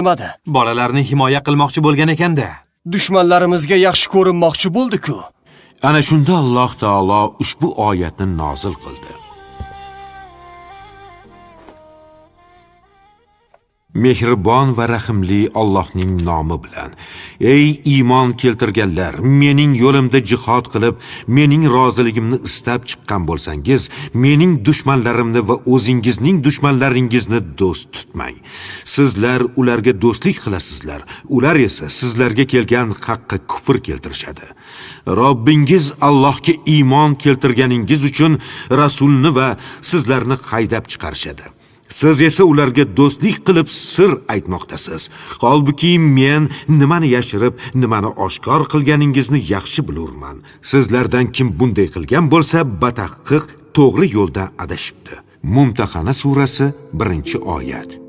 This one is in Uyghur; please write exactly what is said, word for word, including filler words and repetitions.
Mada. Bolalarni himoya qilmoqchi bo'lgan ekan-da. Dushmanlarimizga yaxshi ko'rinmoqchi bo'ldi-ku. Ana shunda Alloh taolo ushbu oyatni nozil qildi. Mehribon va rahimli Allohning nomi bilan. Ey iymon keltirganlar, mening yo'limda jihod qilib, mening roziligimni istab chiqqan bo'lsangiz, mening dushmanlarimni va o'zingizning dushmanlaringizni do'st tutmang. Sizlar ularga do'stlik qilasizlar, ular esa sizlarga kelgan haqqa kufr keltirishadi. Robbingiz Allohga iymon keltirganingiz uchun Rasulni va sizlarni haydab chiqarishadi. Siz esa ularga do'stlik qilib sir aytmoqdasiz. Holbuki men nimani yashirib, nimani oshkor qilganingizni yaxshi bilurman. Sizlardan kim bunday qilgan bo'lsa, batahqiq to'g'ri yo'ldan adashibdi. Mumtahana surasi, birinchi oyat.